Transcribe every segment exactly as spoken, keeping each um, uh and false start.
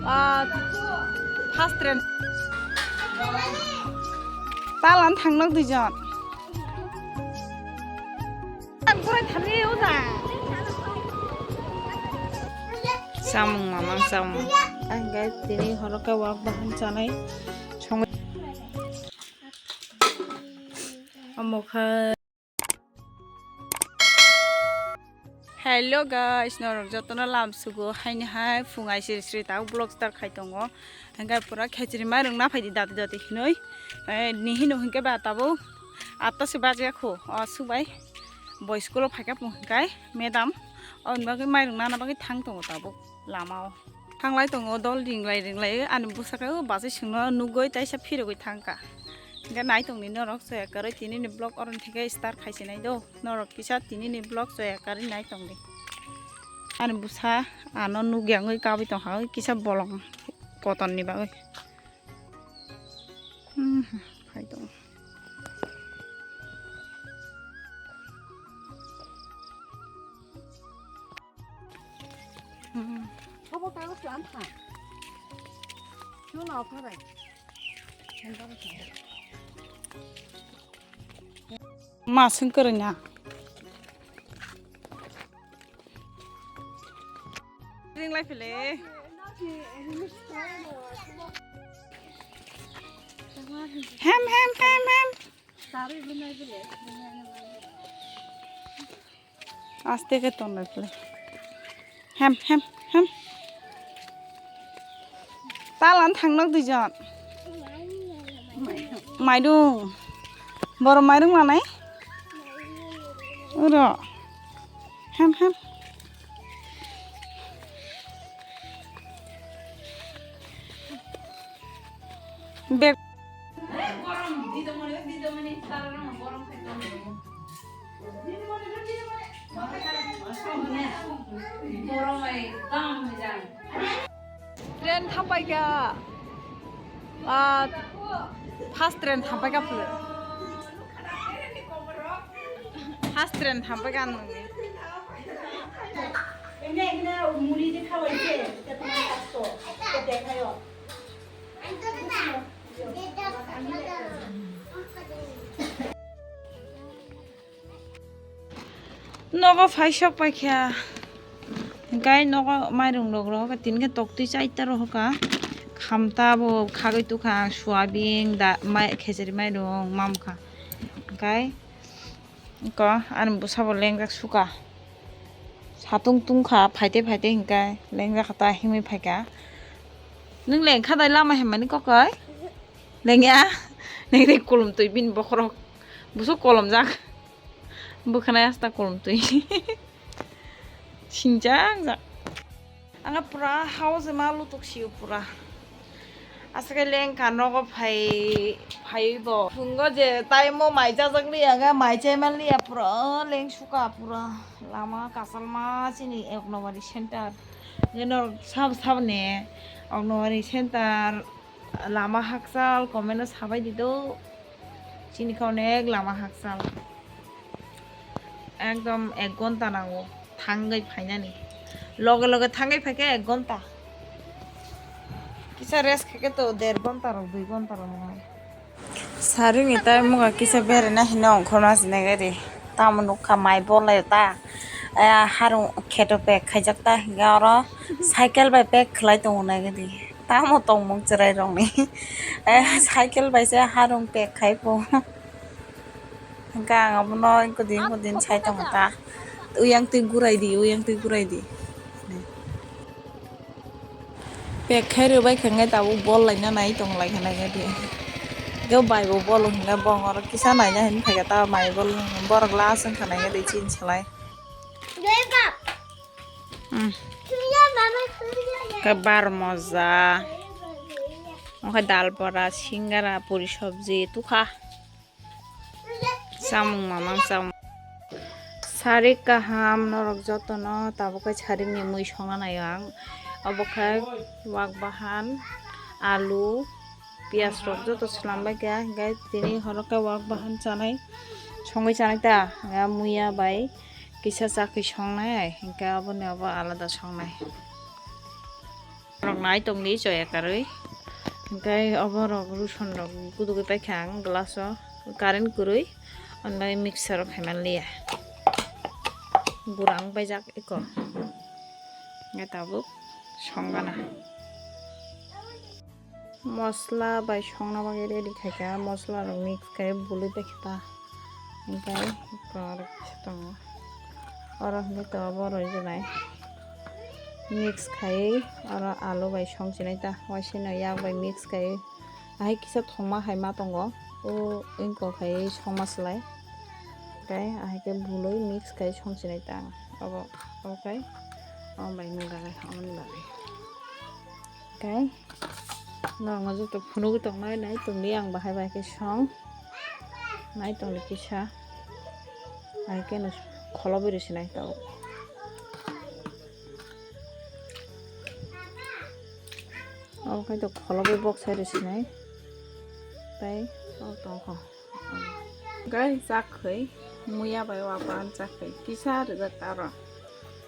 Ah, first train. Talan thangnok duijon. Ang kurai thani uda. Samung mamang samung. Ang guys, tini horo khe wak bahan chanai. Song. Omo khe. Hello guys, norok jotono lam sugo haini hai phung ai siri siri ta vlog start khai tongo. Hingke pura khechiri mairung na phaidi dati dati hinoi. Eh, ni hino hingke ba tabo atta se baje kho. O subai boy school o phaika pung hingkai madam. O bagwi mairung nana bagwi thang tongo tabo lama o. Thanglai tongo dol ringlai ringlai ani bwsakhe o bachai songno nugwi taisa phirogwi thangkha. Hingke nai tongni norok soya kwrwi tini ni vlog oroni theke start khai se nai do. Norok kisa tini ni vlog soya kwrwi nai tongdi. Ani bwsa ano nugya wngwi kabui tongkha kisa bolong kotor ni bagwi. Hmm, khai tongo. Hmm. Sabo kago slam kha. Sino kha bai. Ma sing kwrwina. Ring lai phile. Hem, hem, hem, hem. Aste khe ton lai phile. Hem, hem, hem. Talan thangnok duijon. Maidung. Boro mairung lanai. Uro. Hem, hem. Bek. Train thampaikha. Ah, first train thampaikha phwrwng. First train thampaikha ang nungni. Nogo phai sok paikha. Hingkai nogo mairung rok rohorkha, tini khe toktwi chaita rohorkha. Khamta bo khagwi tukha ang, soyabin da, mai, khechari mairung mamkha. Hingkai ko ani bwsabo lengjak suka. Satung tungkha, phaite phaite hingkai lengjak ta himwi phaikha. Nwng lengkha dai lama hemmani kokoi? Lengya? Nengri kolom twi bini bokhorok. Busuk kolomjak. Bwkhwnai asta kolom twi. Singjak jak. Anga pura house ma lutuk sio pura. Aswk lengkha nogo phai, phaiwi bo. Phungo je time o mai chajak liya, ga mai chai man liya pura leng suka pura. Lama kasalma chini Oknobari center. Nino sab sab ne Oknobari center. Lama hakchal, comment o sabai di do. Chini khe onek lama hakchal. Ekdom ek ghonta nango thangwi phainani. Loge loge thangwi phaikhe ek ghonta. Kisa rest khaikhe to der ghonta rok, dui ghonta rok nango. Saringni tai muga kisa beraina hino ongkhorna sinai gari. Tamo nukha mai bolai ta. Eh, harung kheto pack khaijak ta hinkhe oro cycle bai pack khlai tongo nai gari. Tamo tongmung chwrai rokni. Eh, cycle bai se harung pack khai po. Hinkhe ang abono kodin kodin sai tongo ta. Uyang twi gurai di, uyang twi gurai di. Pek khai rwbai kha hwnkhe tabuk bol laina nai tong lai kha naikhe di. Hwnkhe bai bo bol hwnkhe bong oro kisa naina hinwi phaikha ta mai bol borok last wngkha naikhe di chini salai. Hmm. Khe bar moja. Onkhe dal bora, singara, puri sobji tukha. Samung mamang samung. Sari kaham norok jotono tabuk khe saringni mui songna naio ang. Obo khe wak bahan, alu, piyaj rok joto swlambai kha. Hingkhe tini horo khe wak bahan chanai, songwi chanai ta. Hingkhe muya bai kisa chakwi songnai, hingkhe aboni abo alada songnai. Rok nai tongdi choya karwi. Hingke obo rok ruson rok gudugwi paikha ang glass o. Current kwrwi, onbai mixer o khaiman liya. Gura wng paijak eko. Hingke tabuk songana. Mosla bai songna bagwi ready khaikha, mosla rok mix khai bului paikha ta. Hingke eko aro kisa tongo. Oro hingke to obo roi rwnai. Mix khai oro alu bai song chinai ta. Waisino yak bai mix khai. Ahai kisa thongma hai ma tongo. O wngkok khai songma slai. Tei ahai khe bului mix khai song chinai ta ang. Obo, obo khai, omo bai nung rwgwi, omoni bagwi. Tei norokno joto phunugwi tongnai, nai tongdi ang bahai bai khe song. Nai tongdi kisa. Ahai khe no kholobwi rw sinai tabuk. Obo khai to kholobwi bok sai rw sinai. Tei o tongkho. Gai chak khai muya bai wa pan chak khai kisa rijak aro.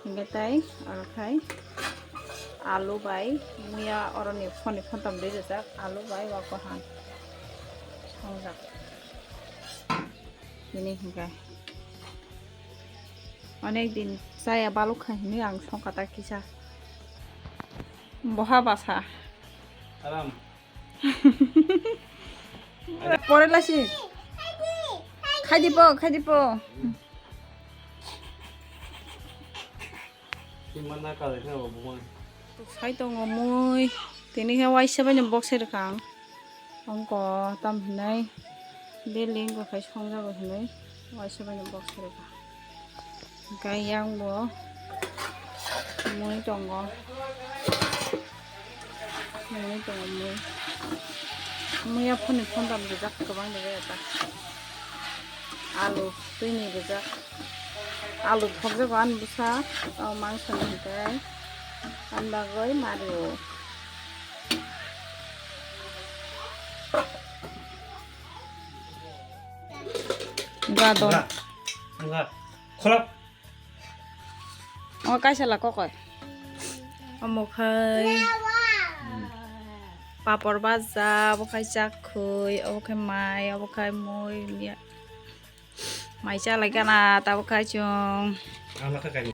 Hingke tei oro khai alu bai muya oroni phoni phontam rijak alu bai wa kohan songjak. Bini hingke onek din chaya balok kha hinui ang songkha ta kisa. Boha basa. Aram. Pore lasi. Khai di po, khai di po. Sai tongo mui. Tini khe waisa bai no bok se rwkha ang. Ongko tam hinai building bo khai songjago hinui waisa bai no bok se rwkha. Hingke yang bo mui tongo. Mui tongo mui. Mui aphani phontam rijak kwbang rijak eta. Alu twini rijak. Alu thokjago ani bwsa. O mangso ni hwnkhe ani bagwi mario. Gador. Wngkha. Wngkha. Kholop. O kaisa la kokoi. Omo khai papor baja, obo khai chakhwi, obo khai mai, obo khai mui, mai chalai gana, tabo khai chwng.